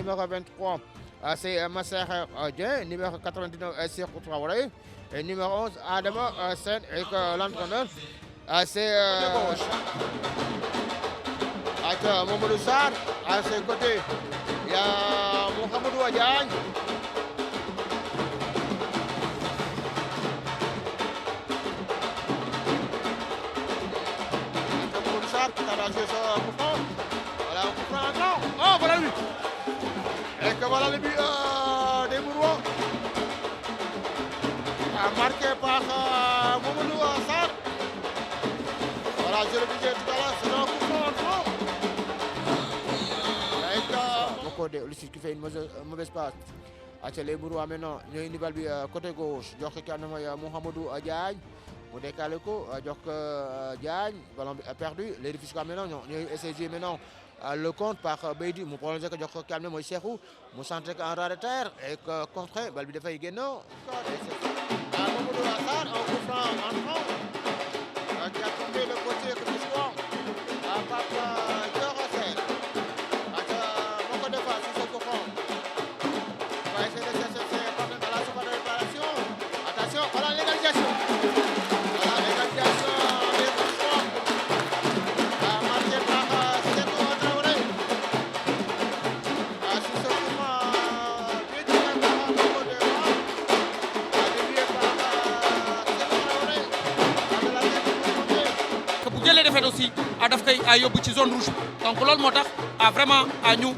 numéro 23, c'est Masser Dien. Numéro 99, Sekou Traoré. Et numéro 11, Adama Sen. Et l'entraîneur, c'est Mamadou Sarr. À ses côtés, il y a Mohamedou Diagne. Mohamedou Sarr qui a lancé son coup franc. Voilà, un coup franc encore. Oh, voilà lui. Et que voilà le but des Mourouans. Marqué par Mamadou Sarr. Voilà, je le disais tout à l'heure, c'est un coup franc encore. Lucie qui fait une mauvaise passe. Les Mourouans maintenant, il y a une balle côté gauche. Il y a Mohamedou Diagne. Mu décalé ko jox ko Diagne, ballon perdu. Les Rufisquois maintenant ñooy essayé maintenant le compte par Beydi mu prolongé ko jox ko calme mooy Cheikhou mu centré ko en ras de terre et que contre balle bi dafay génn. Mamadou Sarr un coup franc entrant qui a tombé le côté Rufisquois Pape Thioro Sène. Moo ko defaat si ce coup franc. On va essayer de chercher ses partenaires dans la surface de réparation. Attention, voilà l'égalisation. aussi daf koy yóbbu ci zone rouge donc loolu moo tax vraiment ñu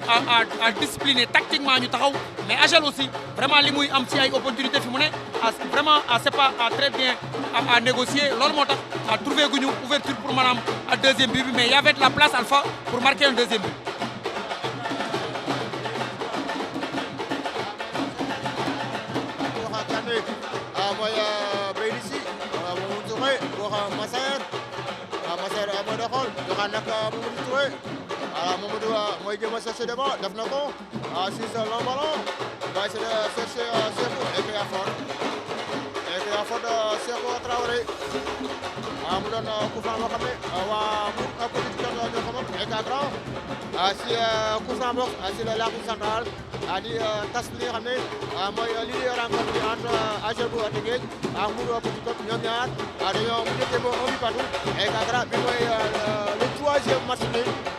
discipliné tactiquement ñu taxaw mais Agel aussi vraiment li muy am ci ay opportunité fi mu ne vraiment c'est pas très bien à négocier loolu moo tax trouvé guñu ouverture pour maanaam deuxième but bi mais y avait de la place Alpha pour marquer un deuxième but. mooy Beydi Si Mamadou Touré wax Masser Masser mooy doxal joxaan nag Mamadou Touré voilà Mamadou mooy jéem a chercher devant def na ko sur ce long ballon va essayer de chercher Cheikhou et puis à fond Cheikhou Traoré mu doon coup franc boo xam ne waa mu petit club ñoo ko moom écart si coup franc box si le large central di tas li nga xam ne mooy li di rencontre bi entre Agel bu Tëngéej ak Mbour Petit Club ñoom ñaar dañoo mujjee ba un but partout écart bi mooy le troisième match bi